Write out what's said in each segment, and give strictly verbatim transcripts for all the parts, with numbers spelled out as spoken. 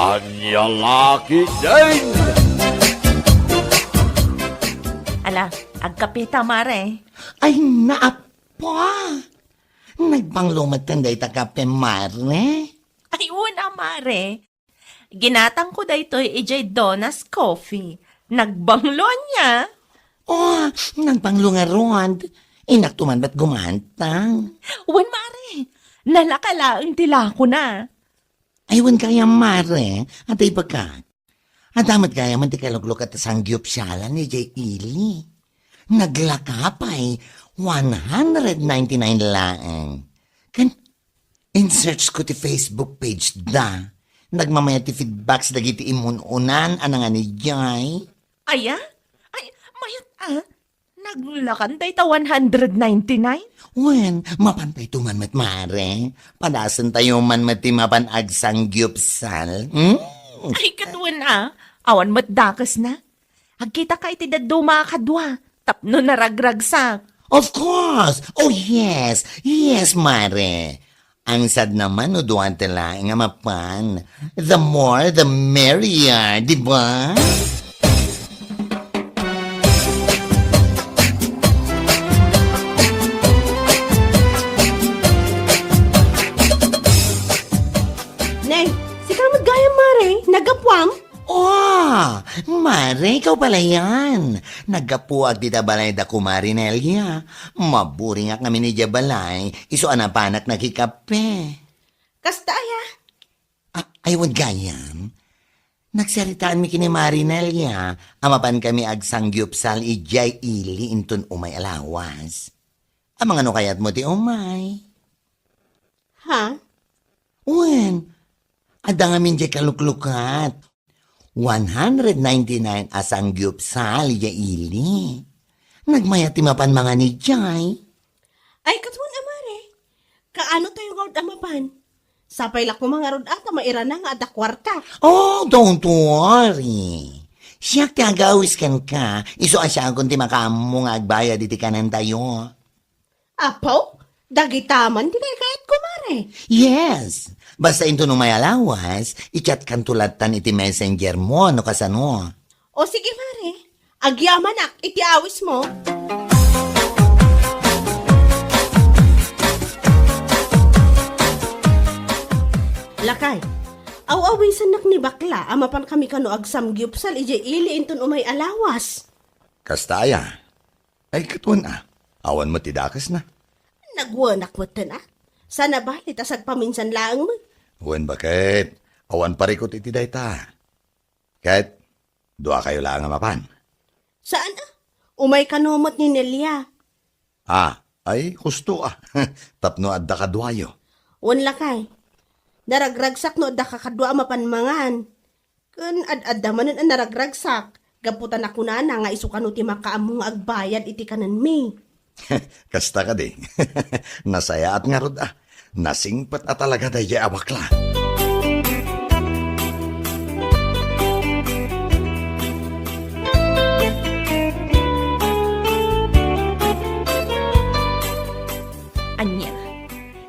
Ania la ketdin? Ala, agkape ta, mare. Ay, naapa! Nagbanglo met dayta kape, mare? Ay, wen a, mare. Ginatangko daytoy idiay Donna's Coffee. Nagbanglo ania? Oh, nagbanglo ngarud. Innakto man met gumantang. Wen, mare. Nalaka laeng ti lakona. Ay, wen gayam, mare. Adda ibaga. Adda met gayam ti kaluklukat a sanggiupsalan idiay ili. Naglaka pay, one hundred ninety-nine laeng. Ken, in-search ko ti Facebook page da. Nagmamayat ti feedbacks dagiti immun-unan a nangan idiay. Aya? Ay, mayat a. Naglakan dayta one hundred ninety-nine? Wen, mapan tayo man met, mare. Padasentayo man met ti mapan agsanggiupsal. Hmm? Ay, ket wen a. Awan met dakesna. Agkitaka iti dadduma a kadua tapno naragragsak. Of course! Oh, yes! Yes, mare! Ang sadna man no dua ti laeng a mapan, the more the merrier, di ba? Nay, sika met gayam, mare, naggapuam? Oh, mare, ikaw pala yan. Naggapuak dita balay da kumari Nelia. Maburingak ngamin idiay balay, isu a napanak nakikape. Kasta aya? Ah, ay, wen gayam. Nagsaritaanmi ken ni Mari Nelia a mapan kami agsanggiupsal idiay ili inton umay a lawas. Amangan no kayatmo ti umay? Ha? Wen, adda ngamin diay kaluklukat. One hundred ninety-nine a sanggiupsal idiay ili. Nagmayat ti mapan mangan idiay. Ay, ket wen a, mare. Kaano tayo ngarud a mapan? Sapay la koma ngarud a ta mairana nga adda kuarta. Oh, don't worry. Siak ti agawis kenka, isu a siakon ti makaammo nga agbayad iti kanentayo. Apo, dagita man ti kayatko, mare. Yes. Basta inton umay a lawas, i-chat kanto lattan iti messenger mo, no kasano. O sige, mare. Agyamanak iti awismo. Lakay, aw-awisennak ni bakla a mapan kami kano agsamgiupsal idiay ili inton umay a lawas. Kasta aya? Ay, ket wen a, awan met ti dakesna. Nagwenak metten a. Saan a bali ta sagpaminsan laeng met. Wen baket, awan parikut iti dayta. Ket, duakayo laeng a mapan. Saan a? Umay kano met ni Nelia. Ah, ay, husto a. Tapno adda kaduayo. Wen lakay. Naragragsak no adda kakadua a mapan mangan. Ken ad-adda manen a naragragsak, gapu ta nakunana nga isu kano ti makaammo nga agbayad iti kanenmi. Kasta kadi. Nasayaat ngarud a. Nasingpet a talaga daydiay a bakla. Ania,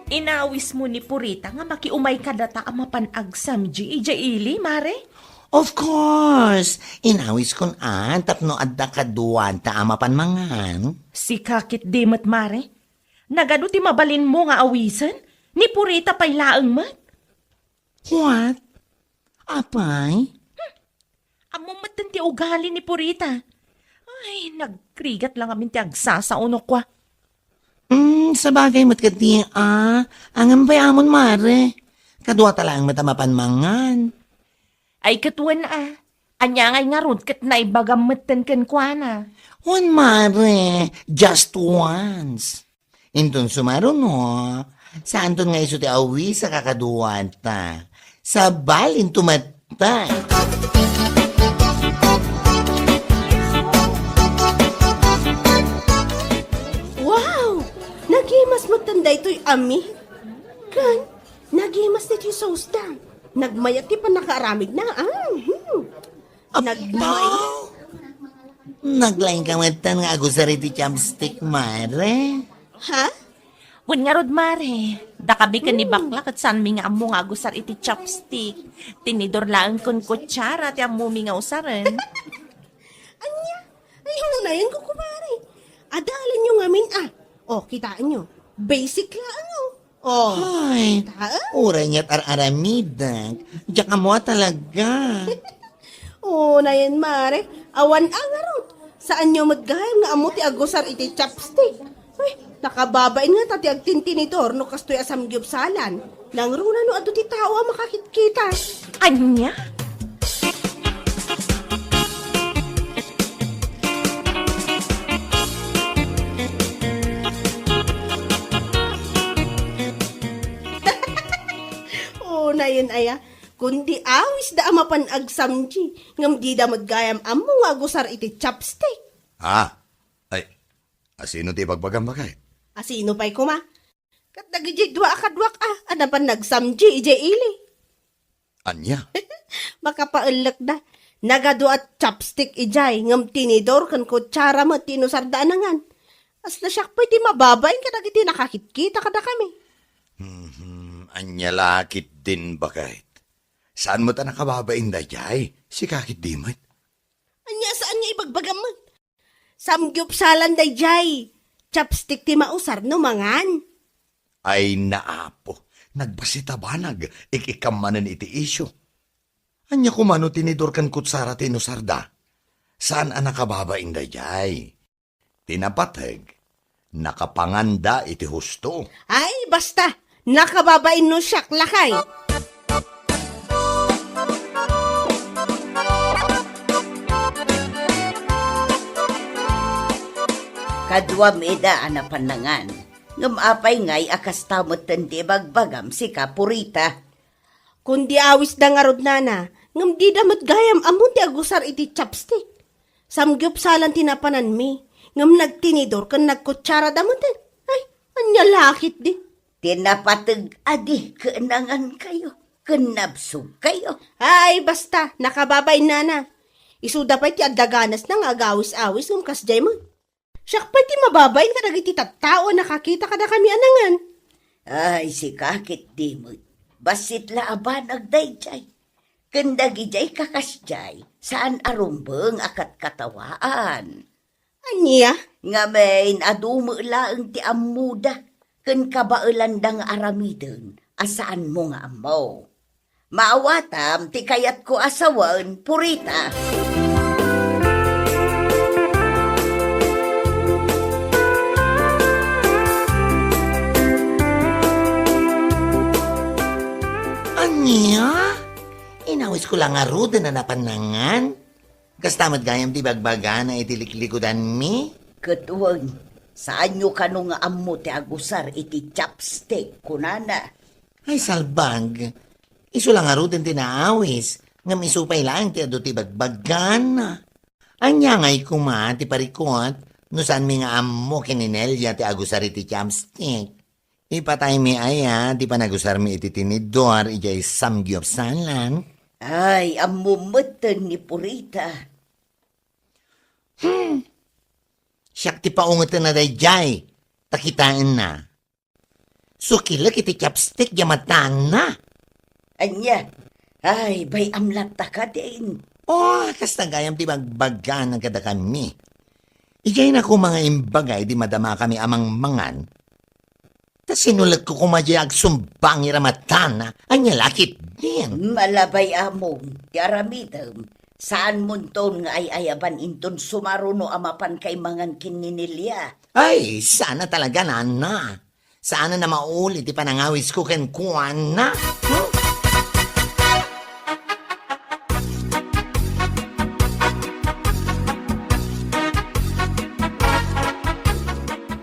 inawismo ni Purita nga makiumay kadata a mapan agsamgi idiay ili, mare? Of course! Inawiskon a tapno adda kaduata a mapan mangan. Sika ketdi met, mare? Nagadu ti mabalinmo nga awisen? Ni Purita pay laeng met? What? Apay? Ammom metten ti ugali ni Purita. Ay, nagrigat la ngamin ti agsasao no kua. Mm, sabagay met ketdi a. Ngem pay amon, mare. Kaduata laeng met a mapan mangan. Ay, ket wen a. Ania ngay ngarud ket naibagam metten kenkuana? Wen, mare, just once. Inton sumaruno, saanton nga isu ti awis a kakaduata. Sabalinto met ta. Wow! Nagimas metten daytoy a mi. Ken, nagimas daytoy sauce da. Nagmayat ti pannakaaramidna. Ah, hmm. Apay! Nagmay- Naglaing ka metten nga agusar iti chopstick, mare? Ha? Wen ngarud, mare, dakami ken ni Hmm. Bakla ket saanmi nga ammo nga agusar iti chopstick. Tinidor laeng ken kutsara ti ammomi nga usaren. Ania? Ay, unayenko, kumare. Adalanyo ngamin, ah. O, kitaenyo. Basic laeng, o. O, Ay, kitaen? Uray nga ar-aramidek. Diak ammo a talaga. Unayen, mare. Awan a ngarud. Saanyo met gayam nga ammo ti agusar iti chopstick. Ay, nakababain ngata ti agtintinidor no kastoy a samgiupsalan. Nangruna no adu ti tao a makakitkita. Ania? Unayen aya, kundi awisda a mapan agsamgi, ngem dida met gayam ammo nga agusar iti chopstick. Ah, ay, asino ti ibagbagam, baket? Asino pay koma? Ket dagidiay dua a kaduak a, a napan nagsamgi idiay ili. Ania? Makapaellekda. Nagadua a chopstick idiay, ngem tinidor ken kutsara met ti inusarda a nangan. Kasla siak pay ti mababain kadagiti nakakitkita kadakami. Hmm, ania la ketdin, baket? Saan met a nakababain daydiay? Sika ketdi met. Ania saan nga ibagbagam met? Samgiupsalan daydiay. Chopstick ti mausar no mangan. Ay, naapo. Nagbassit a banag, ik-ikkam manen iti isyu. Ania koma no tinidor ken kutsara ti inusarda? Saan a nakababain daydiay. Ti napateg, nakapanganda iti husto. Ay, basta! Nakababain no siak, lakay! Kaduam ida a napan nangan. Ngem apay ngay a kasta metten ti ibagbagam, sika, Purita? Kundi awisda ngarud, nana, ngem dida met gayam ammo ti agusar iti chopstick. Samgiupsalan ti napananmi, ngem nagtinidor ken nagkutsarada metten. Ay, ania la ketdi? Ti napateg a di ket nangankayo, ken nabsogkayo. Ay, basta, nakababain, nana. Isuda pay ti adda ganasna nga agawis-awis ngem kasdiay met. Siak pay ti mababain kadagiti tattao a nakakita kadakami a nangan. Ay, sika ketdi met. Bassit la a banag daydiay. Ken dagidiay kakasdiay, saan a rumbeng a katkatawaan. Ania? Ngamin, adu met laeng ti ammoda, ken kabaelanda nga aramiden a saanmo nga ammo. Maawatam ti kayatko a sawen, Purita. Ania? Inawisko la ngaruden a napan nangan? Kasta met gayam ti bagbagana iti liklikudanmi? Ket wen, saanyo kano nga ammo ti agusar iti chopstick, kunana. Ay, salbag. Isu la ngaruden ti naawis, ngem isu pay laeng ti adu ti bagbagana. Ania ngay koma ti parikut no saanmi nga ammo ken ni Nelia ti agusar iti chopstick? Ipataymi aya ti panagusarmi iti tinidor idiay samgiupsalan? Ay, ammom metten ni Purita. Hmm. Siak ti paungetenna daydiay, ta kitaenna. Sukilek iti chopstick diay matana. Ania? Ay, bay-am latta kadin. Oh, kasta gayam ti bagbagana kadakami. Idiay na koma nga imbaga idi madamakami a mangmangan. Ta sinulekko koma diay agsumbang ira matana. Ania la ketdin? Malabay among ti aramidem. Saanmonton nga ay-ayaban inton sumaruno a mapan kay mangan ken ni Nelia. Ay, saan a talaga, nana. Saan a mauli ti panangawisko kenkuana. Hmm?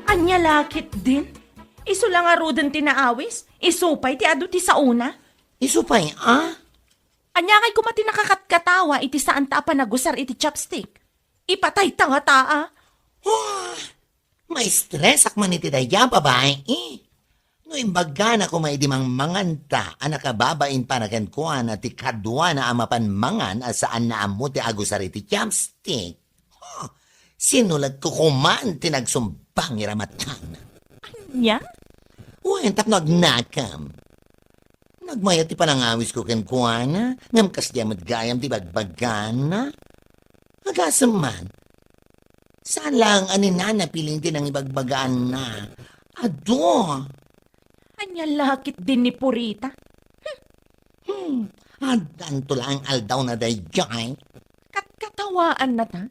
Ania la ketdin? Isu la ngaruden ti naawis? Isu pay ti adu ti saona? Isu pay, a? Ania ngay koma ti nakakatkatawa iti saanta a panagusar iti chopstick? Ipatayta ngata, a? Oh, maistresak man iti daydiay a babai. No imbagana koma idi mangmanganta a nakababain para kenkuana ti kaduana a mapan mangan a saanna ammo ti agusar iti chopstick. Huh, sinulekko koma ti nagsumbang ira matana. Ania? Wen, tapno agnakam. Nagmayat ti panangawisko kenkuana, ngem kasdiay met gayam ti bagbagana. Agasem man. Saan laeng a ni Nana Piling ti nangibagbagaanna. Adu. Ania la ketdin ni Purita? Hmm, addanto laeng aldawna daydiay. Katkatawaannata?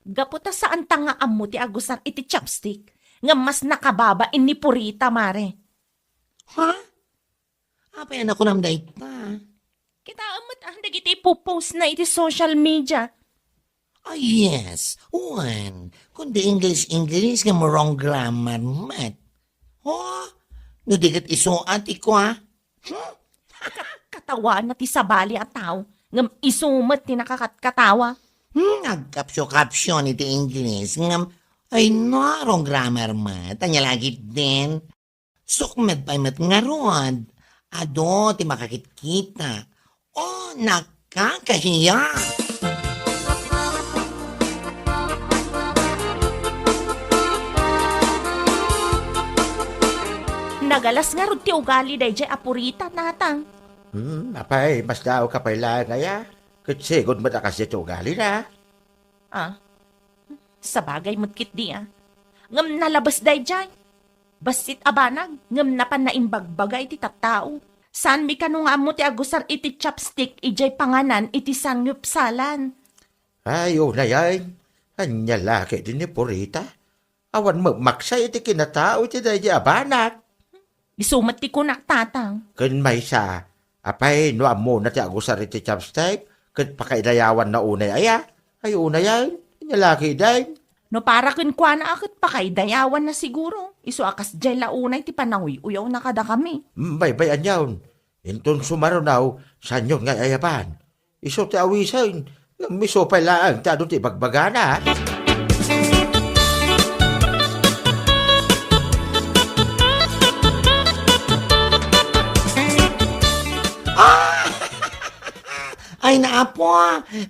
Gapu ta saanta nga ammo ti agusar iti chopstick, ngem mas nakababain ni Purita, mare. Ha? Apay a nakunam dayta? Kitaem met, ah, dagiti ipo-postna iti social media. Ah, yes. Wen, kundi English-English nga wrong grammar met. Oh, no di ket isu a ti kua. Hmm? Ka-, katawana ti sabali a tao, ngem isu met ti nakakatkatawa. Hmm, agkapsio-kapsio iti English, ngem, ay no, wrong grammar met. Ania la ketdin? Sukmed pay met ngarud. Adu ti makakitkita. Oh, nakakahiya! Nagalas ngarud ti ugali daydiay a Purita, Tatang. Hmm, apay, masdaawka pay laeng aya? Ket sigud met a kasdiay ti ugalina. Ah, sabagay met ketdi, ah. Ngem nalabes daydiay. Bassit a banag, ngem napan naimbagbaga iti tattao. Saanmi kano nga ammo ti agusar iti chopstick idiay panganan iti sangyupsalan. Ay, unayen. Ania la ketdin ni Purita? Awan met maksa iti kinatao iti daydi a banag. Isu met ti kunak, Tatang. Ken maysa, apay no ammona ti agusar iti chopstick, ket pakaidayawanna unay aya? Ay, unayen, ania la ketdin? No para kenkuana a ket pakaidayawanna siguro, isu a kasdiay la unay ti pananguy-uyawna kadakami. Mm, baybay-anyon. Inton sumarunaw, saanyon nga ayaban? Isu ti awisen, ngem isu pay laeng ti adu ti ibagbagana. Ah! Ay, naapo,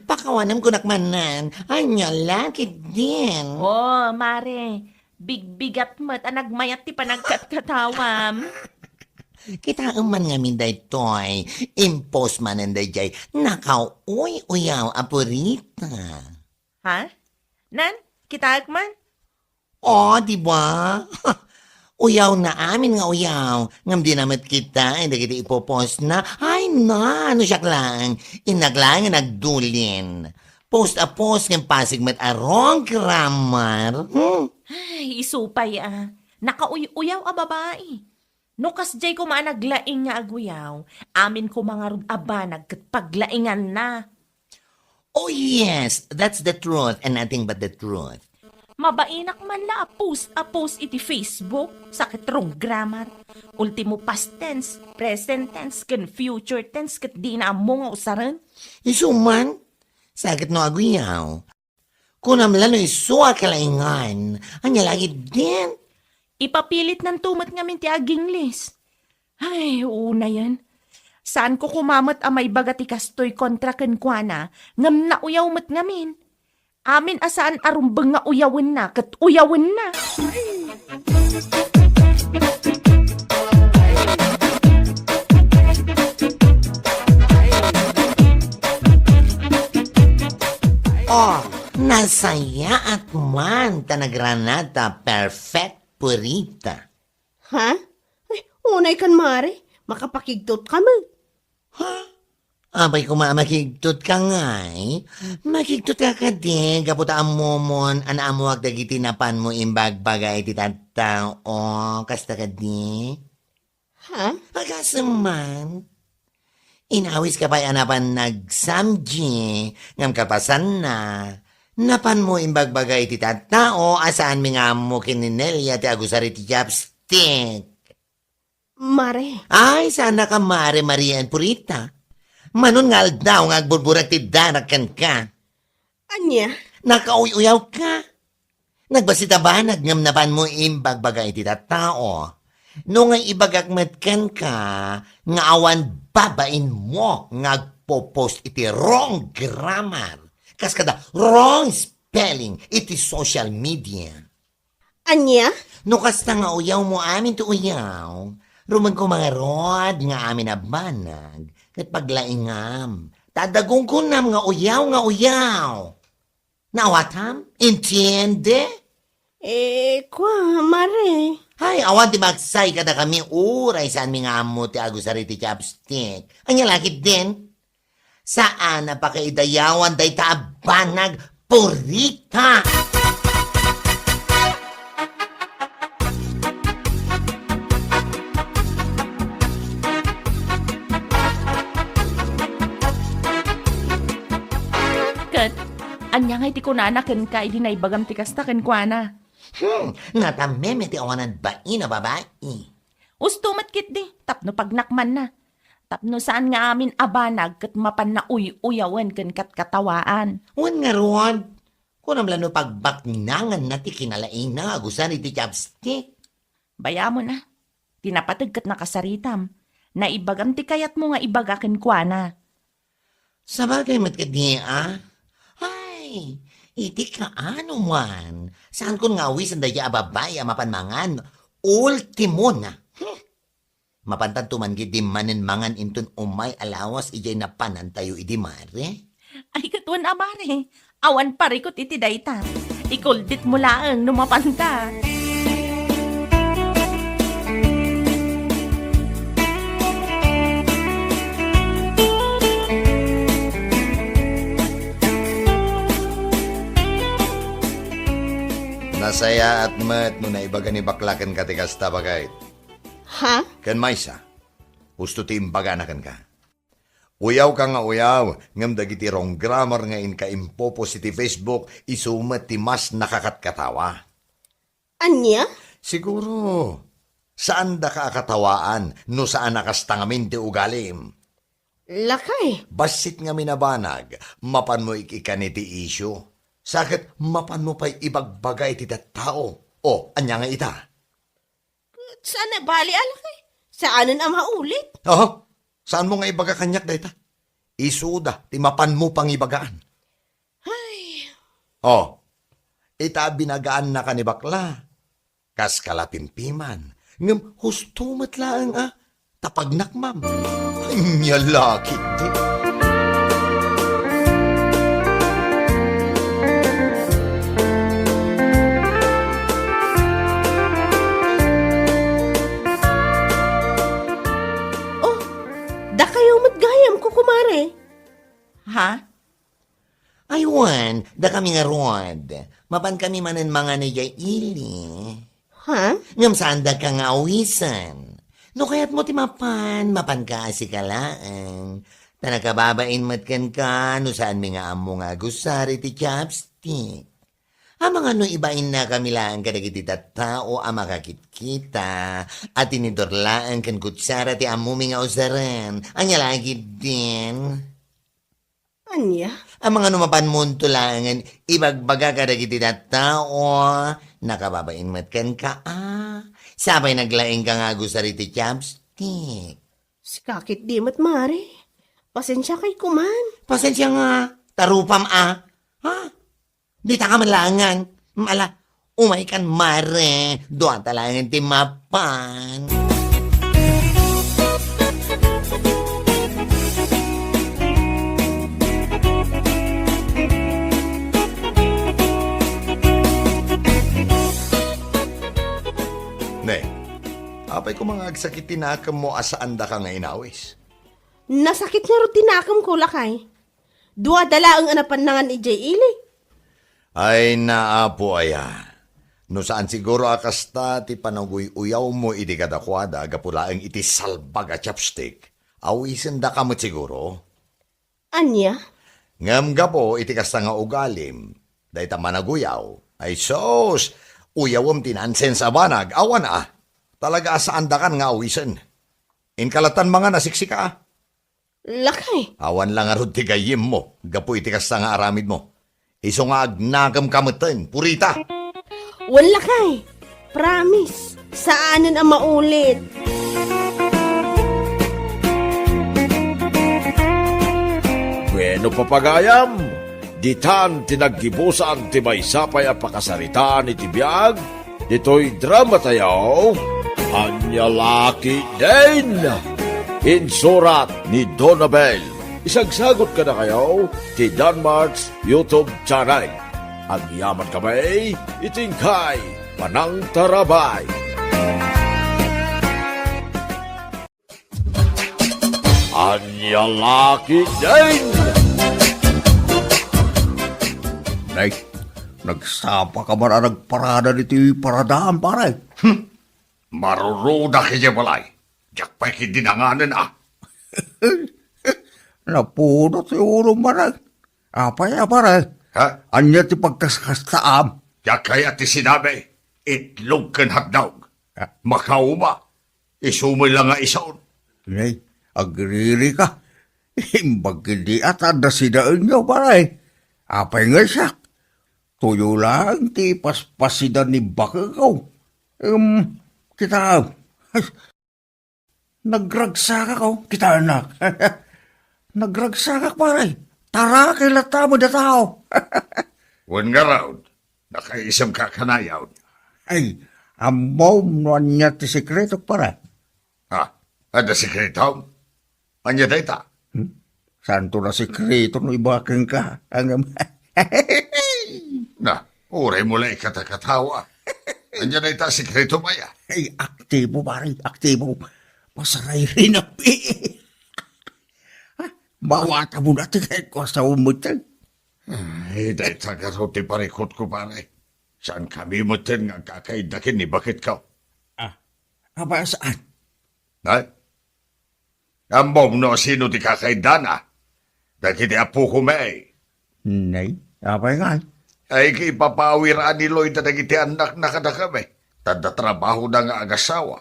pakawanem kunak manen. Ania la ketdin? Oh, mare, bigbigat met a nagmayat ti panagkatkatawam. Kitaem man ngamin daytoy, impost manen daydiay nakauy-uyaw a Purita. Ha? Nan, kitaek man? Oh, di ba? Uyawna amin nga uyaw, ngem dina met kitaen dagiti ipo-postna. Ay na, no siak laeng, innak laeng nga nagdulin. Post a post ngem pasig met a wrong grammar. Hmm. Ay, isu pay, ah. Nakauy-uyaw a babai. No kasdiay koma a naglaing nga aguyaw, amin koma ngarud a banag ket paglainganna. Oh yes, that's the truth and nothing but the truth. Mabainak man la a post a post iti Facebook, sa ket wrong grammar. Ultimo past tense, present tense, ken future tense ket dina ammo nga usaren. Isu man, sa ket no aguyaw, kunam la no isu a kalaingan, ania la ketdin? Ipapilitnanto met ngamin ti aginglis. Ay, unayen. Saanko koma met a maibaga ti kastoy kontra kenkuana, ngem nauyaw met ngamin. Amin a saan a rumbeng nga uyawenna ket uyawenna. Oh, nasayaat man ta nagranata perfect Purita. Ha? Ay, unay kan, mare. Makapakigtot ka met. Ha? Apay koma a makigtot ka ngay? Makigtot ka kadi, gapu ta ammomon a naammoak dagiti napanmo imbagbaga iti tattao. Kasta kadi? Ha? Agasem man. Inawiska pay a napan nagsamgi, ngem kalpasanna, napanmo imbagbaga iti tattao a saanmi nga ammo ken ni Nelia ti agusar iti chopstick. Mare. Ay, saannak a mare-marian, Purita. Manon nga aldaw nga agburburak ti darak kenka. Ania? Nakauy-uyawka. Nagbassit a banag ngem napanmo imbagbaga iti tattao. No nga ibagak met kenka nga awan babainmo nga agpo-post iti wrong grammar, kas kada wrong spelling iti social media. Ania? No kasta nga uyawmo amin ti uyaw, rumenko ngarud nga amin a banag, ket paglaingam. Ta adda gunggonam nga uyaw nga uyaw. Naawatam? Entiende? Eh, kua, Mare. Hay, awan ti maksay kadakami, uray saanmi nga ammo ti agusar iti chopstick. Ania la ketdin? Saan a pakaidayawan dayta a banag, purita! Ket, ania ngay ti kunana kenka idi naibagam ti kasta kenkuana? Hmm, natameme ti awanan bain a babai. Usto met ketdi, tapno pagnakmanna. Tapno saan nga amin a banag ket mapanna uy-uyawen ken katkatawaan. Wen ngarud, kunam la no pagbaknanganna ti kinalaingna nga agusar iti chopstick. Bayamon a, ti napateg ket nakasaritam. Naibagam ti kayatmo nga ibaga kenkuana. Sabagay met ketdi a. Hay, iti kaano man, saankon nga awisen dayta a babai a mapan mangan, ultimo na. Hmm. Mapantanto man ketdi manen mangan inton umay a lawas idiay napanantayo idi, Mare? Ay, ket wen a, Mare, awan parikut iti dayta. Ikulditmo laeng no mapanta. Nasayaat met no naibaga ni bakla kenka ti kasta, baket. Ha? Ken maysa, usto ti imbagana kenka. Uyawka nga uyaw, ngem dagiti wrong grammar nga inka impopost iti Facebook, isu met ti mas nakakatkatawa. Ania? Siguro, saandaka a katawaan no saan a kasta ngamin ti ugalim. Lakay. Bassit ngamin a banag, mapanmo ik-ikkan iti isyu. Sa ket mapanmo pay ibagbaga iti tattao. O, ania nga ita? Saan a bali a lakay? Saanen a maulit? Aha. Saanmo nga ibaga kaniak dayta? Isuda ti mapanmo pangibagaan. Ay. O, ita a binagaannaka ni bakla. Kas kalapimpiman. Ngem husto met laeng a. Ta pagnakmam. Ania la ketdi. Oh, dakayo met gayam, kukumare. Ha? Ay wen, dakami ngarud. Mapankami manen mangan idiay ili. Ha? Ngem saandaka nga awisen. No kayatmo ti mapan, mapanka a sika laeng. Ta nakababain met kenka no saanmi nga ammo nga agusar iti chopstick. Amangan no ibainnakami laeng kadagiti tattao a makakitkita a tinidor laeng ken kutsara ti ammomi nga usaren. Ania la ketdin? Ania? Amangan no mapanmonto laengen ibagbaga kadagiti tattao, nakababain met kenka a. Sapay naglaingka nga agusar iti chopstick. Sika ketdi met, Mare. Pasensiakay koman. Pasensia nga, ta rupam a. Ha? Dita ka man laengen. Mm, ala, umaykan, Mare. Duata laengen ti mapan. Ne, apay koma nga agsakit ti nakemmo a saandaka nga inawis? Nasakit ngarud ti nakemko, lakay. Duada laeng a napannangan idiay ili. Ay, naapo aya. No saan siguro a kasta ti panaguy-uyawmo idi kadakuada gapu laeng iti salbag a chopstick, awisendaka met siguro. Ania? Ngem gapu iti kasta nga ugalim, dayta managuyaw, ay sus, uyawem ti nonsense a banag, awan a. Talaga a saandakan nga awisen. Inka lattan mangan a siksika a. Lakay. Awan la ngarud ti gayyemmo gapu iti kasta nga aramidmo. Isu nga agnakemka metten, purita. Wen lakay. Promise. Saanen a maulit. Bueno, papagayam, ditan ti naggibusan ti maysa pay a pakasaritaan iti biag. Ditoy drama tayo, Ania La Ketdin. Insurat ni Donabel. Isagsagot kadakayo ti Danmart's YouTube channel. Agyaman kami iti inkay panangtarabay. Ania La Ketdin! Nay, nagsapa ka man a nagparada ditoy paradaan, pare. Hmm. Maruruda kay balay. Diak pay ketdi nanganen, a. Napuno ti ulo, pare. Apay a, pare? Ha? Ania ti pagkaskastaam? Diak kayat ti sinabi, itlog ken hotdog. Ah. Makauma, isu met la nga isun. Nay, agriri ka. Imbag ketdi a ta adda sidaenyo, pare. Apay nga siak? Tuyo laeng ti ipaspasida ni bakeko. Em, kita. Ay, nagragsakak, oh, kitaennak. Nagragsakak, pare. Tarakay latta met a tao. Wen ngarud, nakaisem ka kanayon. Ay, ammom no ania ti sekretok, pare. Ha? Adda sekretom? Ania dayta? Hmm? Saanto a sekreto no ibaga kenka? Ngem, na, uray mo la ikatakatawa. Ania dayta a sekreto, maya? Ay, aktibo, pare, aktibo. Pasarayrinap. Mawata mo na ti kayat ko a saom met. Ay, dayta ngarud ti parikutko, pare. Saankami metten nga agkakaidda ken ni baketko. Ah, apay a saan? Nay, ammom no sino ti kakaiddana? Dagiti appokom. Nay, apay ngay? Ay, ipapawira ni Loida dagiti annakna kadakami. Ta adda trabahoda nga agasawa.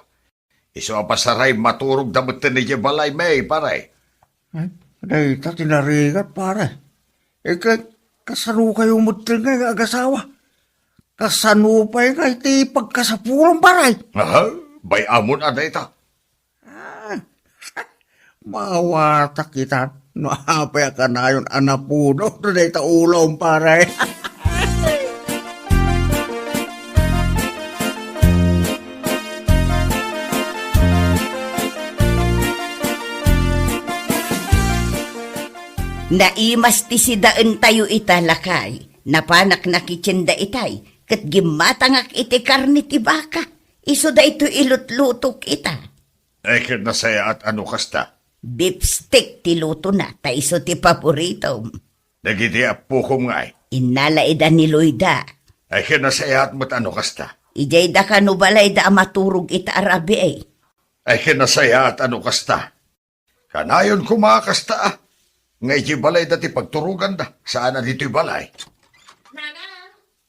Isu a pasaray, maturogda metten idiay balay, pare. Ay, dayta ti narigat, pare. Iket, kasano kayo metten nga agasawa? Kasano pay nga iti pagkasapulon, pare? Aha, bay-amon a dayta. Ah, mawata kita no apay a kanayon a napuno dayta ulom, pare. Naimas ti sidaentayo ita, lakay. Napanak nakitien daytay, ket gimmatangak iti karne ti baka. Isu daytoy ilutlutok ita. Ay, ket nasayaat a no kasta. Beef steak ti lutona, ta isu ti paboritom. Dagiti appokom ngay? Innala ida ni Loida. Ay, ket nasayaat met a no kasta. Idiay da kano balayda a maturog ita a rabii. Ay, ket nasayaat a no kasta. Kanayon koma a kasta, a. Nga idiay balayda ti pagturoganda, saan a ditoy balay. Nana,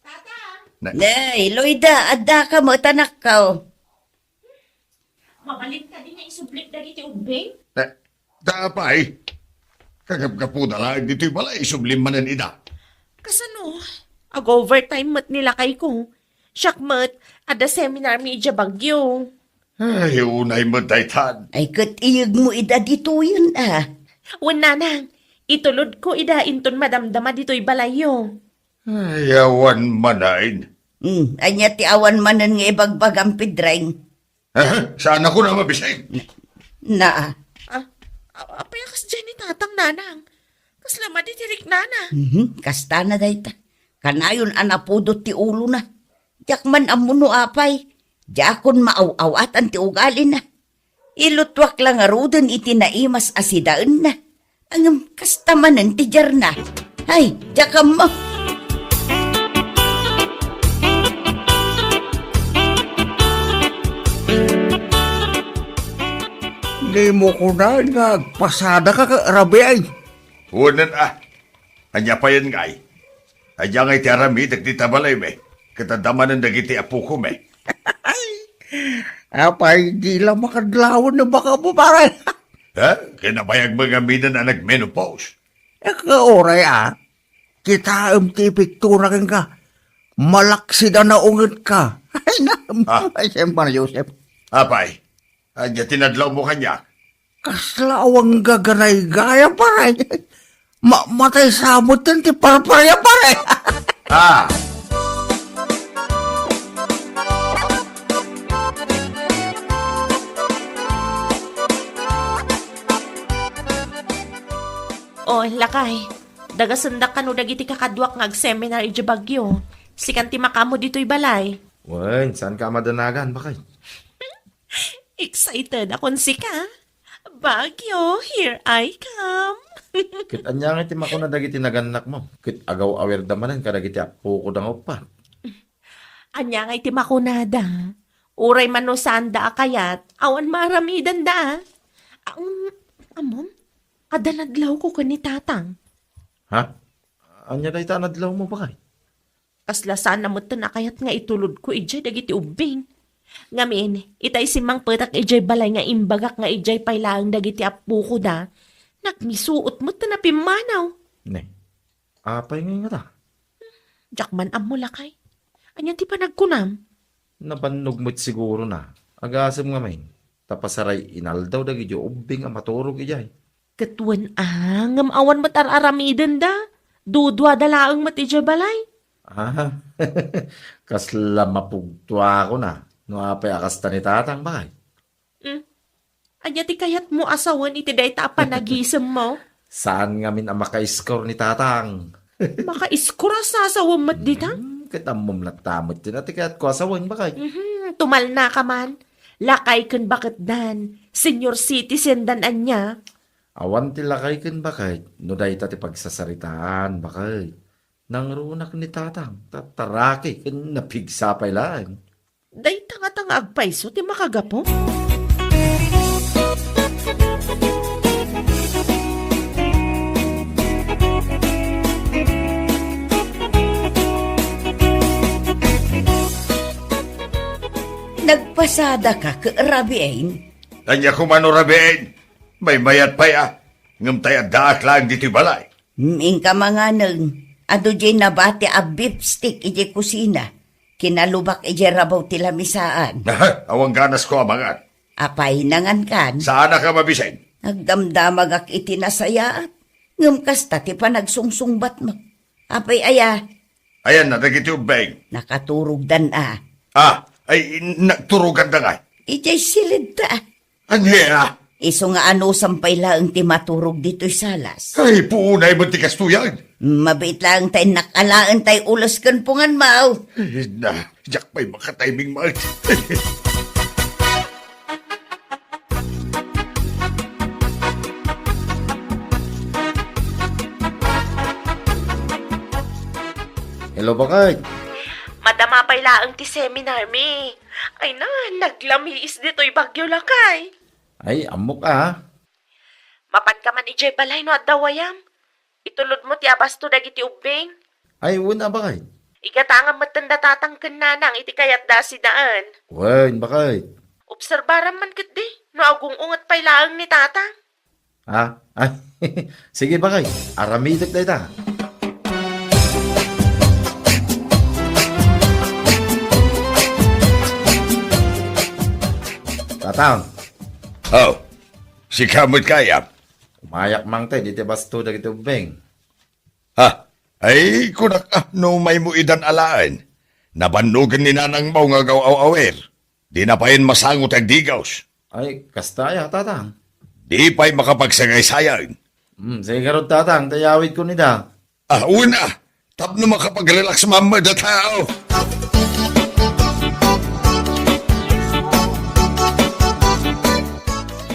Tata. Na- Nay, Loida, adda ka met, anakko. Mabalin kadi nga isubli dagiti ubbing? Eh, ta apay? Kagapgapuna laeng ditoy balay, isublim manen ida. Kasano? Ag-overtime met ni lakayko. Siak met, adda seminar mi idiay Baguio. Ay, unay met daytan. Ay, ket iyegmo ida ditoyen, a. Wen, nanang, itulodko ida inton madamdama ditoy balayyo. Ay, awan manen. Hmm, ania ti awan manen nga ibagbagam, Pedreng? Eh, saan ako na mabising? Na. Ah, a-, apay a kasdiay ni Tatang, nanang? Kasla madi ti riknana. Mhm, kastana dayta. Kanayon a napudot ti ulona. Diak man ammo no apay. Diakon maaw-awatan ti ugalina. Ilutuak la ngaruden iti naimas a sidaenna. Ngem kasta manen ti diarna. Ay, diak ammo. Dimo kunaen nga agpasadaka, rabii. Wen, a. Ania payen ngay? Ania ngay ti aramidek dita balaymi? Ket adda manen dagiti appokomi. Apay, di la makadlawen no baka mo, pare. Ha? Kinabayag mo nga minen a nagmenopause? Eh, kauray, a. Kitaem ti epekto na kenka. Malaksid a naunget ka. Ay, na, Ah. Ay, siyempre, Joseph. Apay, ania ti nadlaw mo kaniak? Kasla awan gaganaygayam, pare. Ma-, matay sa met ti parparia, pare. Ah. O, lakay, dagasendak kano dagiti kakaduak nga agseminar idiay Baguio. Sikan ti makaammo ditoy balay. Wen, saanka a madanagan, bakay? Excited akon sika. Baguio, here I come. Ket ania ngay ti makuna dagiti nagannakmo? Ket agaw-awirda manen kadagiti appokoda nga uppat. Ania ngay ti makunada? Uray man no saanda a kayat, awan maaramidenda. Ang, ammom, adda nadlawko ken ni Tatang. Ha? Ania dayta a nadlawmo, bakay? Kasla saan a metten a kayat nga itulodko idiay dagiti ubbing. Ngamin, itay simmangpetak idiay balay nga imbagak nga idiay pay laeng dagiti appokoda, nagmisuot metten a pimmanaw. Ne, apay ngay ngata? Diak man ammo, lakay. Ania ti panagkunam? Nabannog met siguro na. Agasem ngamin, ta pasaray inaldaw dagiti ubbing a maturog idiay. Ket wen a, ngem awan met ar-aramidenda. Duduada laeng met idiay balay. Ah, kasla mapugtoakon a no apay a kasta ni Tatang, bakay? Hmm. Ania ti kayatmo a sawen iti dayta a panagisemmo? Saan ngamin a makaiskor ni Tatang. Makaiskor a sasawem met dita? Hmm, ket ammom latta met ti kayatko a sawen, bakay. Mhm, tumalnaka man. Lakay ken baketdan, senior citizendan ania? Awan ti lakay ken baket no dayta ti pagsasaritaan, baket. Nangrunak ni Tatang, tattaraki ken napigsa pay laeng. Dayta ngata nga agpayso ti makagapu? Nagpasadaka ket rabiin? Ania koma no rabiin? Maymayat pay a, ngem tay addaak laeng ditoy balay. Inka manganen, adu diay nabati a beef steak idiay kusina, kinalubak idiay rabaw ti lamisaan. Aha, awan ganasko a mangan. Apay, nangankan? Saanaka mabisin? Nagdamdamagak iti nasayaat, ngem kasta ti panagsungsungbatmo. Apay aya? Ayanna dagiti ubbing? Nakaturogdan a. Ah, ay, nagturoganda ngay? Idiay silidda. Ania? Isu nga anusam pay laeng ti maturog ditoy salas. Ay, puonay met ti kastoyan. Mabiit laeng ta innak alaen tay ules ken punganmo. Ay, na, diak pay makatiming met. Hello, baket. Madama pay laeng ti seminar mi. Ay na, naglamiis ditoy Baguio, lakay. Ay, ammok a. Mapanka man idiay balay no adda wayam. Itulodmo ti abasto dagiti ubbing. Ay, wen a, baket. Igatangam metten da Tatang ken Nanang iti kayatda a sidaen. Wen, baket. Obserbaram man ketdi no agung-unget pay laeng ni Tatang. Ha? Ay, sige, baket. Aramidek dayta. Tatang. Oh, sika met kayam. Umayak mangted iti basto dagiti ubbing. Ha? Ay, kunak a, no umaymo idan alaen. Nabannogen ni nanangmo nga agaw-aw-awir. Dina payen masango ti agdigaws. Ay, kasta aya, Tatang? Di pay makapagsagaysayan. Hmm, sige ngarud, Tatang, ta iyawidkon ida. Ah, una, tapno makapagrelax man met a tao.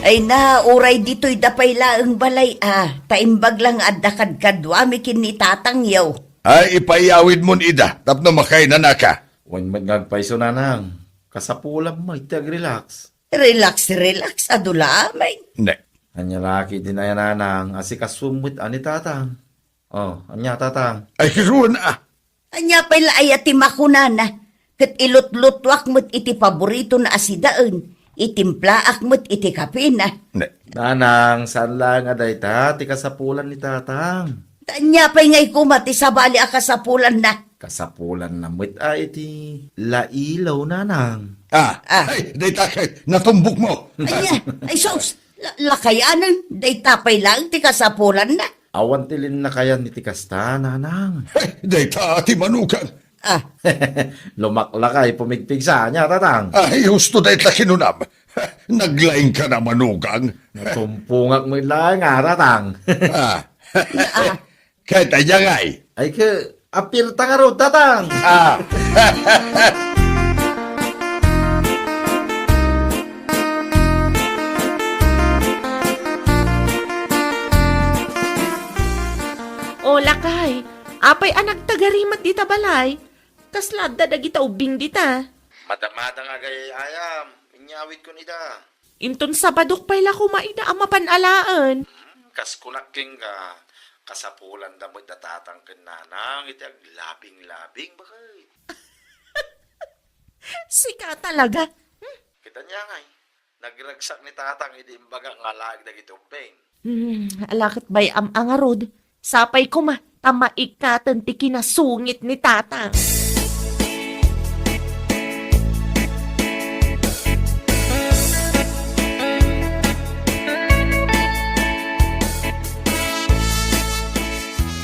Ay na, uray ditoy da pay laeng balay a, ta imbag la nga adda kadkaduami ken ni Tatangyo. Ay, ipaiyawidmon ida tapno makainanaka. Wen met nga agpayso, Nanang. Kasapulam met ti agrelax. Relax, relax, adu la amin. Ne. Ania la ketdin aya, Nanang, asikasuem met a ni Tatang. Oh, ania, Tatang? Ay, wen a. Ania pay la aya ti makunana? Ket ilutlutuak met iti paboritona a sidaen, itimplaak met iti kapena. Ne. Nanang, saan laeng a dayta ti kasapulan ni Tatang. Ania pay ngay koma ti sabali a kasapulanna? Kasapulanna met a iti lailaw, Nanang. Ah, ah. Ay, dayta kay natumbokmo. Ania, ay sus, la-, lakayanen, dayta pay laeng ti kasapulanna. Awan ti linnakayan iti kasta, Nanang. Ay, dayta ti manugang. Ah. Lumaklakay, pumigpigsa, ania, Tatang? Ay, husto dayta kinunam. Naglaingka na, manugang. Natumpongak met laeng a, Tatang. Ah. Ah. Ket ania ngay? Ay, ke, apirta ngarud, Tatang. Ah. O, lakay, apay a nagtagari met dita balay? Kasla adda dagita ubbing dita? Madamada nga agay-ayam, inyawidkon ida. Inton Sabadok pay la koma ida a mapan alaen. Hmm, kas kunak kenka, kasapulanda met da Tatang ken Nanang iti aglabing-labing, baket. Sika talaga. Hmm? Ket ania ngay, nagragsak ni Tatang idi imbagak nga alaek dagiti ubbing. Hmm, ala ket bay-am a ngarud. Sapay koma ta maikkaten ti kinasungit ni Tatang.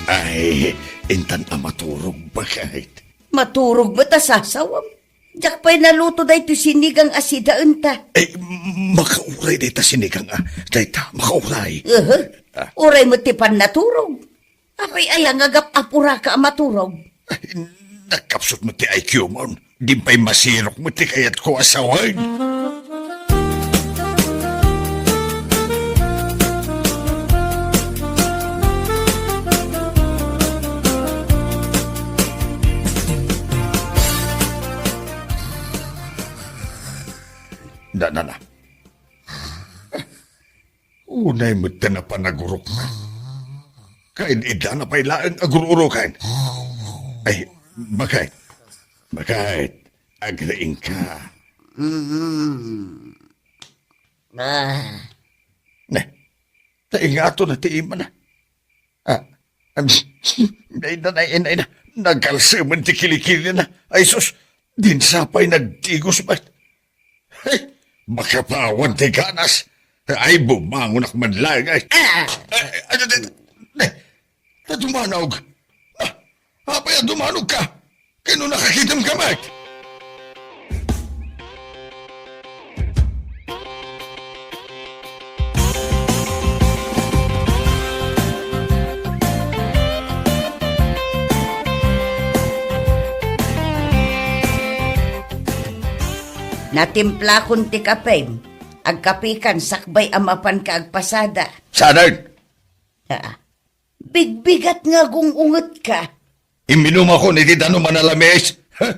Ay, intan a maturog, baket. Maturog met a sasawem. Diak pay naluto daytoy sinigang a sidaenta. Eh, makauray dayta sinigang, ah. Dayta, makauray. Aha. Ah. Uray met ti pannaturog. Apay aya nga gap-apuraka a maturog? Ay, nagkapsut met ti I Q mon. Di pay masirok met ti kayatko a sawen. Na, na, na. Unay met ta napan nagurok. Kain-idana pay laeng agur-urokan. Ay, baket. Baket. Agriingka. Mm. Ah. Ne, ta ingato na ti imana. Ah, am, nay, nay, nay, nay, nagalsemen ti kilikilina. Ay, sus, dinsa pay nagdigos met. Hey, makapawan ti ganas. Ay, bumangonak man laeng, ay. Ah! Ay, ay, ay, ay, ay. Ta dumanog. Ah, apay a dumanogka? Kano nakakitemka met? Natimplakon ti kapem. Agkapikan sakbay a mapanka agpasada. Saan? Ah, bigbigat nga agung-ungetka. Imminumakon iti danum a nalamis. Ha?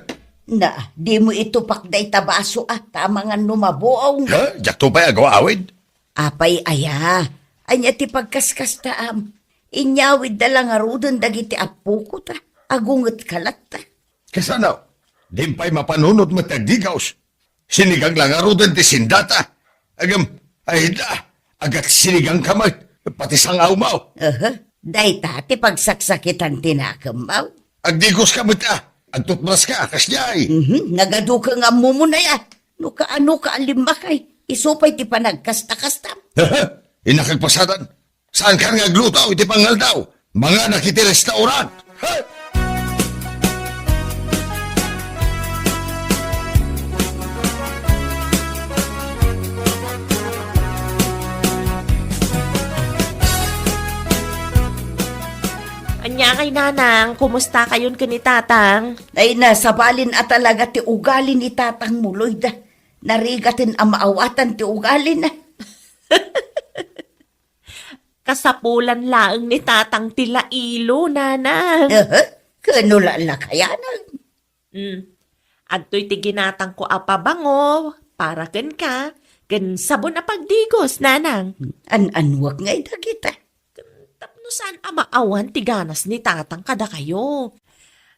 Na, dimo itupak dayta baso a, ta amangan no mabuong. Ha? Diakto pay agaw-awid? Apay aya? Ania ti pagkaskastaam? Inyawidda la ngaruden dagiti appoko ta. Agungetka latta. Kasano? Di pay mapanunot met ti agdigos. Sinigang la ngaruden ti sindata. Agem, ay da, agat sinigang ka met, pati sang-awmo. Aha, dayta ti pagsaksakitan ti nakemmo. Agdigoska met a, agtutbraska, kasdiay. Mhm, nagaduka nga ammomon aya. No kaano ka alimmakay, isu pay ti panagkasta-kastam. Aha, innak agpasadan. Saankan nga agluto iti pangaldaw? Manganak iti restaurant! Ha? Ania kay, Nanang, kumusta kayon ken ni Tatang? Ay, nasabalin a talaga ti ugali ni Tatang mo, Loida. Narigaten a maawatan ti ugalina. Kasapulan laeng ni Tatang ti lailo, Nanang. Aha, kano la lakayanan? Mm. Adtoy ti ginatangko a pabango para kenka, ken sabon a pagdigos, Nanang. An-anuak ngay dagita? Tapno saan a maawan ti ganas ni Tatang kadakayo.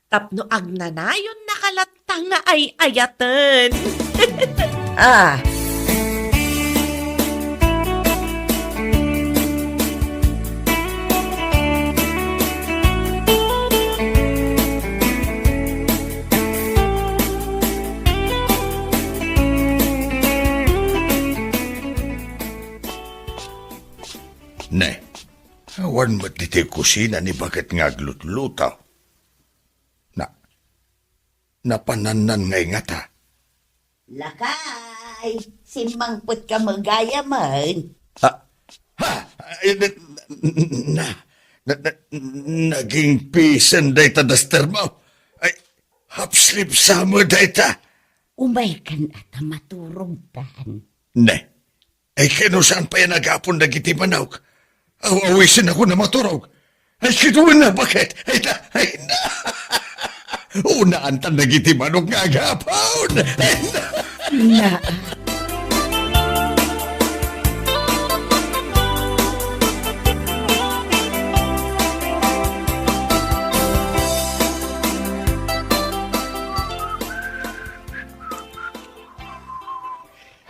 Tapno agnanayon naka latta nga ay-ayaten. Ah. Ne, awan met ditoy kusina ni baket nga aglutluto. Na, napanannan nga ingata. Lakay, simmangpetka met gayamen. Ah, ha? Ay, na, na, Na, na, naging pisen dayta duster mo. Ay, half sleeve sa mo dayta. Umaykan a ta maturogkan. Ne. Ay, kano saan pay a nagapon dagiti manok? Aw-, awisennak a maturog. Ay, kiduen na, baket? Ay, na, ay, na. Unaantan dagiti manok nga agapon. Ay, na. Na.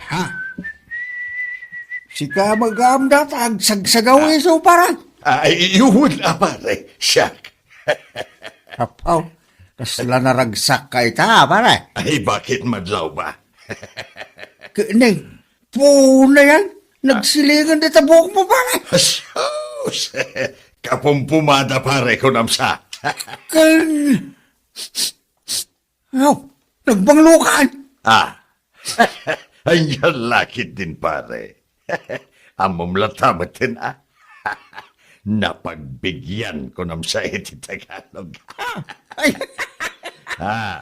Ha? Sika met gayam dayta agsagsagaw isu, pare? Ay, iwan a, pare. Siak. Apaw, kasla naragsak ka ita, pare? Ay, baket, madlaw ba? Kene, puno yan. Nagsilingan dita buhok mo, pare. Sus! Kapumpumada, pare, kunam sa. Ken, Aw, nagbanglukan. Ah. Ania la ketdin, pare. Ammom latta metten, a. Napagbigyan, kunam sa iti Tagalog. Ah, ay. Ah,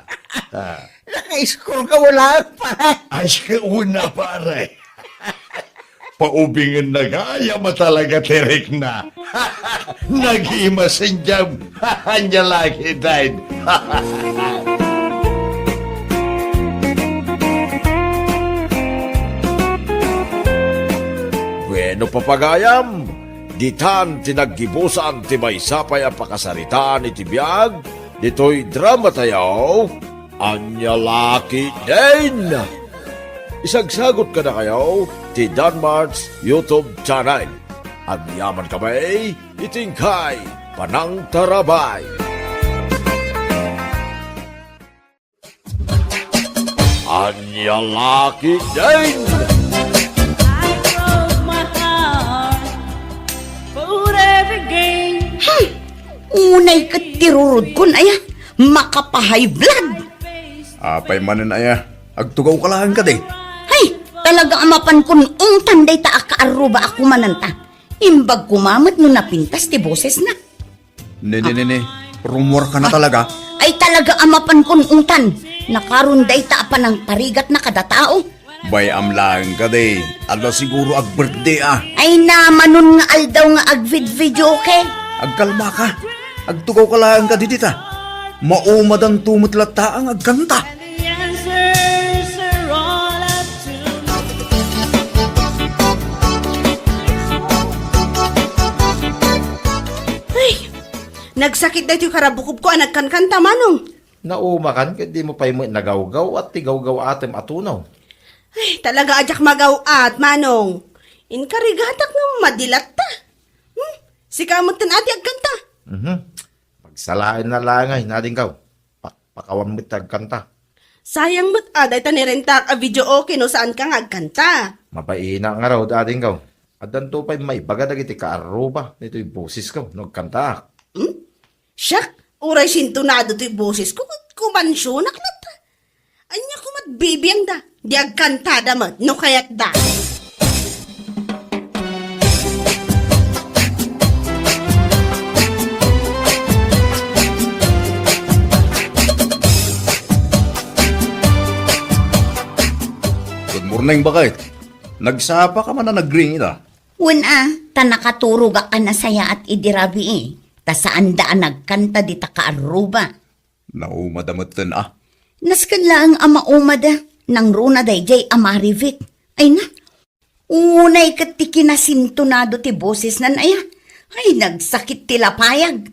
ah. Naka-score ka, wala, pare. Ay, una, pare. Paubingenna gayam a talaga ti rikna. Nagimas idiay. Ania la ketdin. Bueno, papagayam, ditan ti naggibusan ti maysa pay a pakasaritaan iti biag ditoy drama tayo. Ania la ketdin? Isagsagut kadakayo ti Danmart's YouTube channel. Agyamankami iti inkay panangtarabay. Ania la ketdin? I broke my heart for every game. Hmm. Unay ket ti rurodkon, aya, makapahay blood. Apay manen, aya, agtugaw ka laeng kadi? Hay, talaga a mapankon ungtan dayta a kaarruba a kumananta. Imbag koma met no napintas ti bosesna. Ne, ne, ne, ne. Rumor ka na talaga? Ay, talaga a mapankon ungtan. Nakaron dayta a panangparigatna kada tao. Bay-am laeng kadi, adda siguro ag-birthday a. Ay, namanon nga aldaw nga agvid-videoke. Agkalma ka. Agtugaw ka laeng kadi dita. Maumadanto met latta nga agkanta. Ay, nagsakit daytoy karabukobko a nagkankanta, Manong. Naumakan ket dimo pay met nagawgaw-at ti gawgaw-atem a tunaw. Ay, talaga a diak magaw-at, Manong. Inkarigatak nga madi latta. Hmm? Sika metten a ti agkanta. Mhm. Pagsalaenna laeng, adingko. Pakpakawan met ti agkanta. Sayang met a dayta nirentak a videoke no saanka nga agkanta. Mabain ngarud, adingko. Addanto pay maibaga dagiti kaarruba ditoy bosesko no agkantaak. Hmm? Siak, uray sintonado toy bosesko, ket kumansionak latta. Ania koma ti bibiangda? Di agkantada met no kayatda. Good morning, baket. Nagsapa ka man a nagring ita? Wen a, ta nakaturogak a nasayaat idi rabii, ta saanda a nagkanta dita kaarruba. Naumada metten a. Nasken laeng a maumada, nangruna daydiay a Marivic. Ay na, unay ket ti kinasintonado ti bosesnan aya. Ay, nagsakit ti lapayag.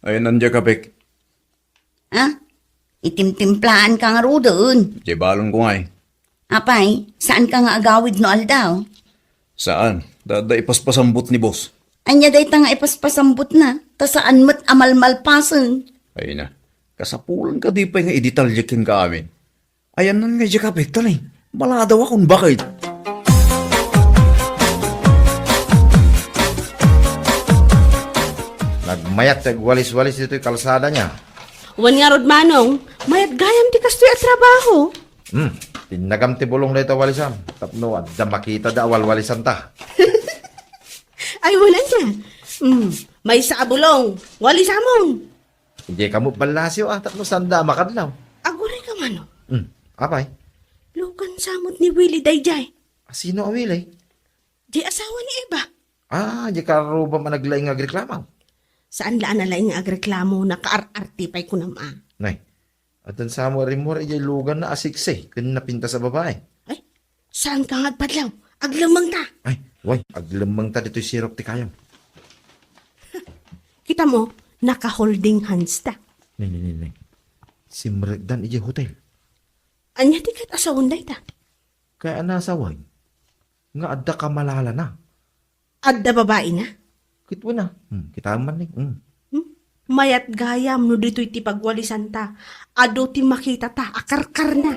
Ay, nandiak a, Pek. Ha? Itimtimplaanka ngaruden. Di balon ko ngay. Apay, saanka nga agawid no aldaw? Saan? Da, da ipaspasambot ni boss. Ania dayta nga ipaspasambotna? Ta saan met a malmalpasen. Ay na. Kasapulan ka di pay nga idetalye kenka amin. Ayanna nga diak a, Pek, ta ni, maladaw a kun bakit. Nagmayat ti agwalis-walis ditoy kalsada nia. Wen ngarud, Manong, mayat gayam ti kastoy a trabaho. Hmm, tinnagam ti bulong dayta walisam. Tapno adda makitada a walwalisanta. Ay, wen ania. Hmm, Maysa a bulong, walisamon. Idiay kamo ballasyo, ah, tapno sanda a makadlaw. Aguray ka mano? Hmm, apay? Lugan samot ni Willie daydiay. Ah, sino a Willie? Di asawa ni Eva. Ah, di karubam a naglaing nga agreklamo. Saan la a nalaing nga agreklamo, nakaar-arte pay kunam a. Nay, addan samo a rimmuar idiay luganna a siksi ken napintas a babai. Ay, saan ka nga agpadlaw? Aglemmengta. Ay, way, aglemmengta ditoy sirok ti kayam. Kita mo, naka-holding hands ta. Nay, nay, nay, nay. Simrekdan idiay hotel. Ania ti ket asawan dayta? Kaya nasaway nga adda kamalalana. Adda babaina? Kituna. Hmm, kita man ni. Hmm. Hmm? Mayat gayam no ditoy ti pagwalisanta. Adu ti makitata a karkarna.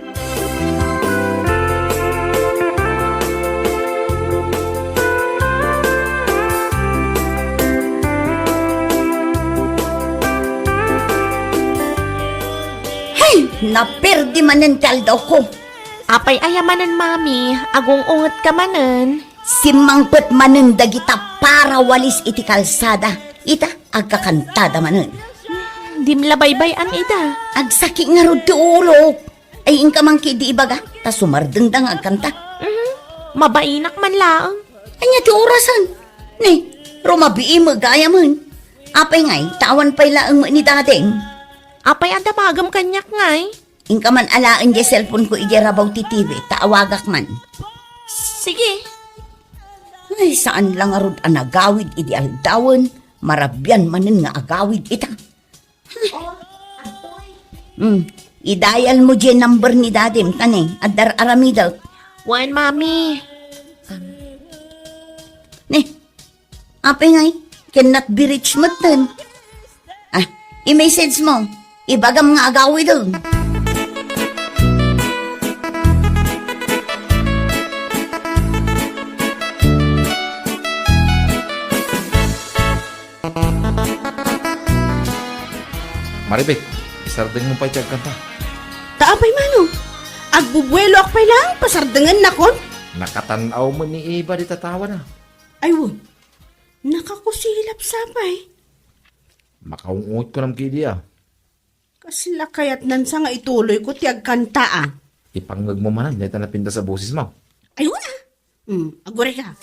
Hay! Naperdi manen ti aldawko. Apay aya manen, Mami? Agung-unget ka manen? Simmangpet manen dagita parawalis iti kalsada. Ita, agkakantada manen. Hmm, dim la baybay-an ida. Agsaki ngarud ti ulok. Ay, inka man ketdi ibaga, ta sumardengda nga agkanta. Mhm. Mabainak man laeng. Ania ti orasen? Ni, rumabii met gayamen. Apay ngay, ta awan pay laeng met ni dadem. Apay a damagem kaniak ngay? Inka man alaen diay cellphone ko idiay rabaw ti T V, ta awagak man. Sige. Ay, saan la ngarud a nagawid idi aldawen, marabian manen nga agawid ita. Hmm, idayal mo diay number ni dadem, ta ni, adda ar-aramidek. Wen, Mami. Ni, apay ngay, cannot be reached metten. Ah, i-message mo. Ibagam nga agawiden. Maribek, isardeng mo pay ti agkanta. Ta apay mano? Agbubueloak pay laeng, pasardengennakon? Nakatan-aw met ni Eva di tatawana. Ay, wen. Nakakusilap sapay. Makaung-unget kunam ketdi a. Kasla kayatnansa nga ituloyko ti agkanta a. Ipangngegmo manen dayta napintas a bosesmo. Ay, wen a. Hmm, aguray ka.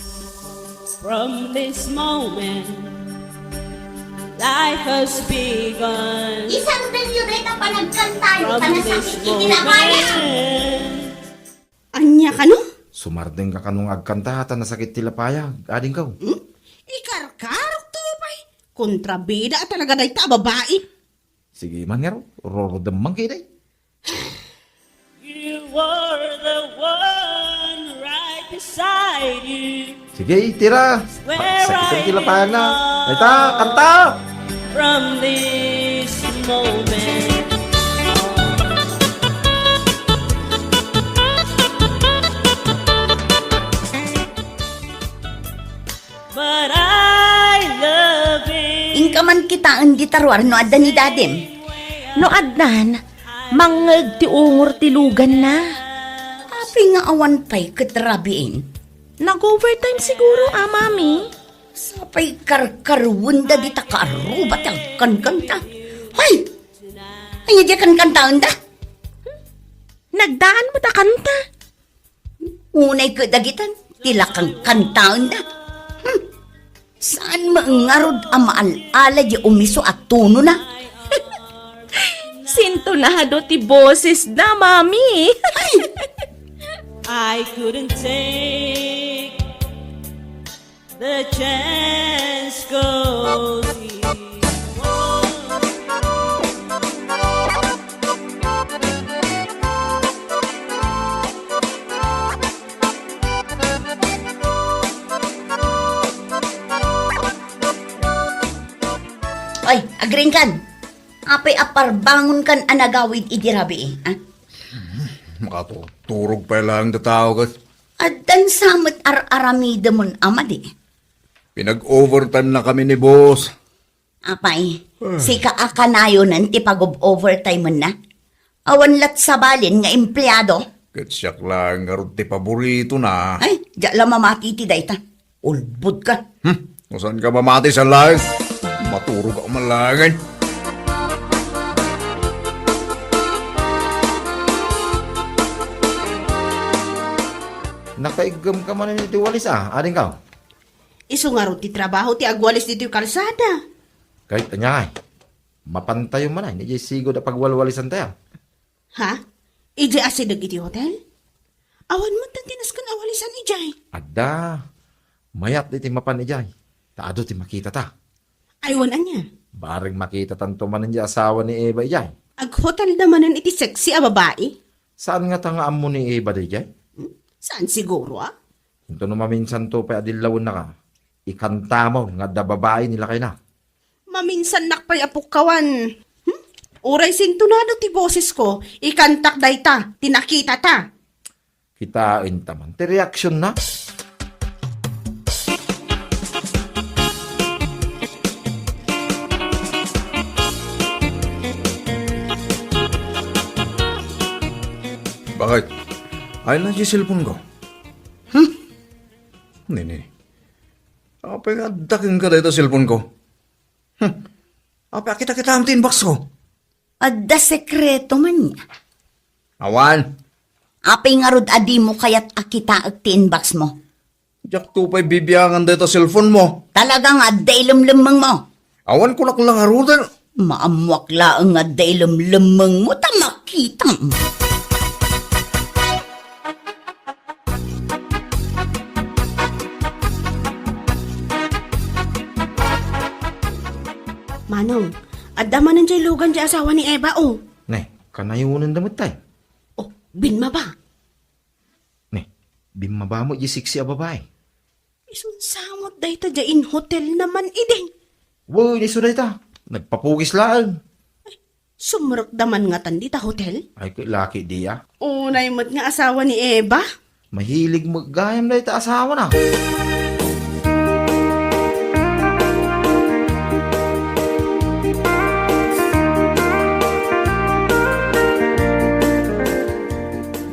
From this moment, life has begun. Isardenyo dayta panagkantayo, ta nasakit iti lapayam. Ania kano? Sumardeng ka kano nga agkanta ta nasakit ti lapayag, adingko. Hmm? Ikarkarok to pay. Kontrabida a talaga dayta a babai. Sige man ngarud, rurudem man ketdi. You were the one right beside you. Sige, tira. Where sakit ti lapayagna. Dayta, kanta! From this moment. But I love it. Inka man kitaen dita ruar no adda ni dadem. No addan, mangngeg ti ungor ti luganna. Apay nga awan pay ket rabiin? Nag-overtime siguro, a, Mami. Sapay karkarwenda dita kaaruba ti agkankanta. Hay! Ania diay kankantaenda? Nagdaan met a kanta. Unay ket dagitan, ti la kankantaenda. Hmm. Saan met ngarud a maal-ala diay umiso a tonona? Sintonado ti bosesda, Mami. Ay! I couldn't take the chance 'cause it won't. Oy, agriingkan. Apay a parbangonkan a nagawid idi rabii, a? Makaturturog pay laeng ti tao ket. Addan sa met ar-aramidemon a madi. Pinag-overtime na kami ni boss. Apay, ah, sika a kanayonen ti pag-overtime na? Awan lat sabalen nga empleado? Ket siak laeng ngarud ti paboritona. Ay, diak la mamati iti dayta. Ulbod ka. Hmm, no saan ka mamati, saan laeng? Maturog ako malagan. Nakaiggem ka man iti walis, a, adingko? Isu ngarud ti trabaho ti agwalis ditoy kalsada. Ket ania ngay, mapantayo manen idiay sigud a pagwalwalisantayo. Ha? Idiay asideg iti hotel? Awan met ti nasken a walisan idiay. Adda. Mayat iti mapan idiay. Ta adu ti makitata. Ay, wen ania? Bareng makitatanto manen ti asawa ni Eva idiay. Aghotelda manen iti sexy a babai? Saan ngata nga ammo ni Eva daydiay? Hmm? Saan siguro, a? Intono maminsanto pay a dillawennaka, ikantamon nga adda babai ni lakayna. Maminsannak pay a pukkawan. Hmm? Uray sintonado ti bosesko, ikantak dayta, ti nakitata. Kitaenta man ti reaksionna. Bakit? Ay na ti cellphone ko. Hmm? Nini. Apay nga adda kenka dayta cellphone ko? Hmm. Apay a kita-kitaem ti inbox ko? Adda sekreto man nia? Awan. Apay ngarud a dimo kayat a kitaek ti inbox mo? Diakto pay bibiangan dayta cellphone mo. Talaga nga adda ilemlemmeng mo. Awan kunak la ngaruden. Maammoak laeng nga adda ilemlemmeng mo ta makitam. Manong, adda manen diay lugan ti asawa ni Eva, o. Ne, kanayonenda met tay. O, bimmaba. Ne, bimmaba met diay sexy a babai. Isun sa met dayta diay inhotelna man idi. Wen, isu dayta. Nagpapugis laeng. Sumrekda man ngatan dita hotel? Ay, ket laki diay. Unay met nga asawa ni Eva? Mahilig met gayam dayta asawana.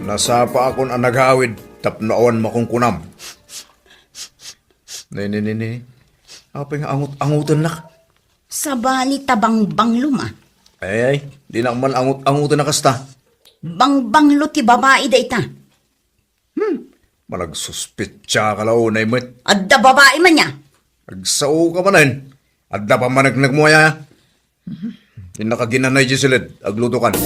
Nasapaakon a nagawid tapno awan makunkunam. Ne, ne, ne, ne. Apay nga angut-angutennak? Sabali ta bangbanglom a. Ay, ay, dinak man angut-anguten a kasta. Bangbanglo ti babai dayta. Hmm, managsuspetsa ka la unay met. Adda babai man nia. Agsao ka manen. Adda pammaneknek mo aya. Innaka ginanay diay siled, aglutokan.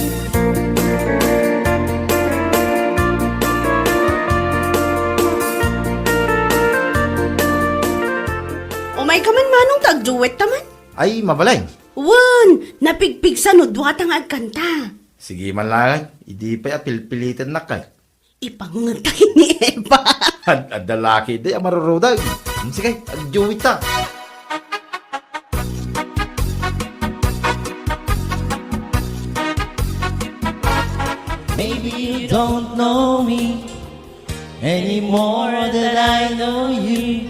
Umayka man, Manong, ta agduet ta man. Ay, mabalin. Wen, napigpigsa no duata nga agkanta. Sige man laeng, idi pay a pilpilitennak kay. Ipangngeg ta ken ni Eva. Ad-, adda laki di a marurudog. Hmm, sige, agduet ta. Maybe you don't know me any more than I know you.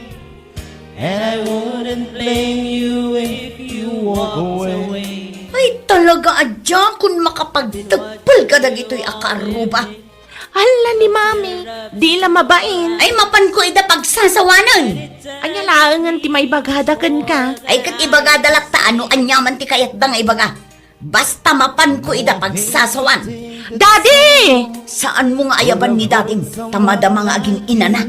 And I wouldn't blame you if you walked away. Ay, talaga, adda kun makapagtagpel kadagitoy a kaarruba. Hala ni Mami, di la mabain. Ay, mapanko ida pagsasawanen. Ania laengen ti maibagada kenka? Ay, ket ibagada latta no aniaman ti kayatda nga ibaga. Basta mapanko ida pagsasawan. Daddy! Saanmo nga ayaban ni dadim, ta madama nga agin-inana.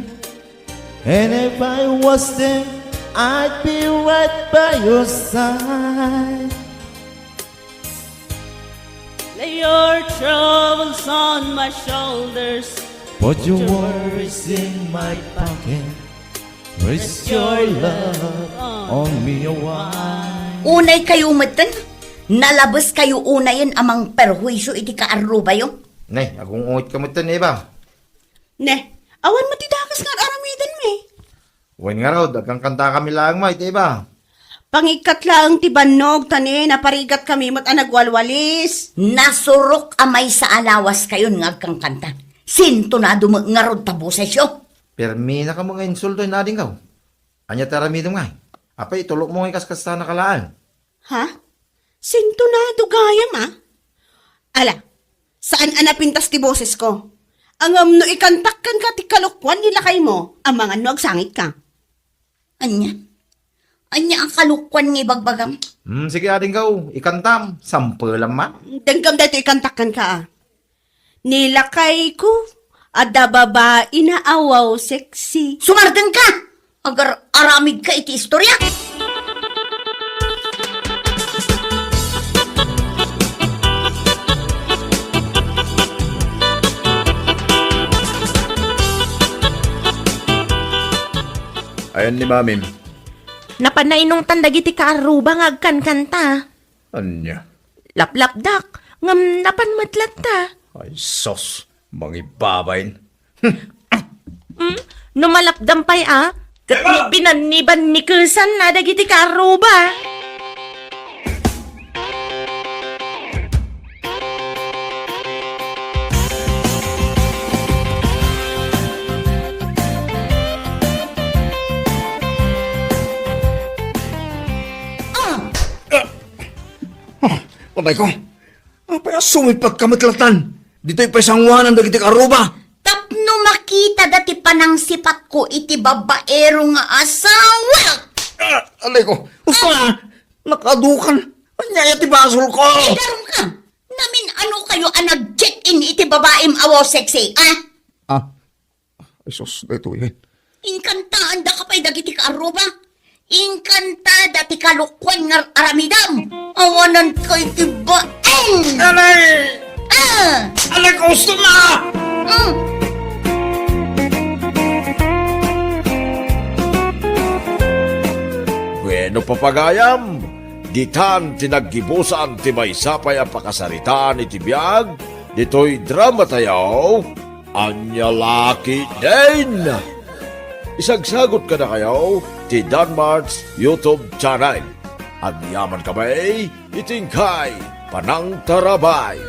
And if I was there, I'd be right by your side. Lay your troubles on my shoulders. Put your worries in my pocket. Rest your love on me a while. Unay kayo metten, nalabes kayo unayen a mangperhuisyo iti kaarrubayo. Ne, agung-unget ka metten, Eva. Ne, awan met ti dakes nga ar-aramidenmi. Wen ngarud, agkankantakami laeng met, Eva. Pangikkat laeng ti bannog, ta ne, naparigatkami met a nagwalwalis. Nasurok a maysa a lawas kayon nga agkankanta. Sintonado met ngarud ta bosesyo. Perminaka met nga insulto, inadingko. Ania ti aramidem ngay? Apay, itulokmo nga ikaskasana ka laeng. Ha? Sintonado gayam, a? Ala, saan a napintas ti bosesko. Ngem no ikantak kenka ti kalokuan ni lakaymo, amangan no agsangitka. Ania? Ania a kalukuan nga ibagbagam? Hmm, sige, adinggaw, ikantam. Sampelam man. Denggam daytoy ikantak kenka, a. Ni lakayko, adda babaina a wow sexy. Sumardengka! Agar-aramidka iti istorya. Ayan ni Mamim. Napan nainungtan dagiti kaarruba nga agkankanta. Ania? Laplapdak, ngem napan met latta. Ay, sus, mangibabain. Hmm? No malapdam pay a, ket Ema! Binanniban ni kesan na dagiti kaarruba. Ah! Ah! Ah! Patay ko! Apay a sumipatka met latan? Ditoy pay sanguanan dagiti kaarruba. Tapno makitada ti panangsipatko iti babaero nga asawa. Ah, alay ko. Usto na. Nakadukan. Ania ti basol ko? Idarum ka. Namin ano kayo a nag-check-in iti babaem a wow sexy, ah? Ah, Ay, sus, daytoy, eh. Inkantaandaka pay dagiti kaarruba. Inkantada ti kalukuan nga aramidam. Awanan kay ti baeng. Alay! Ah! Alay, gusto na! Mm. Bueno, papagayam, ditan ti naggibusan ti maysa pay a pakasaritaan iti biag ditoy drama tayo. Ania la ketdin? Isagsagot kadakayo ti Danmart's YouTube channel. Agyaman kami iti inkay panangtarabay.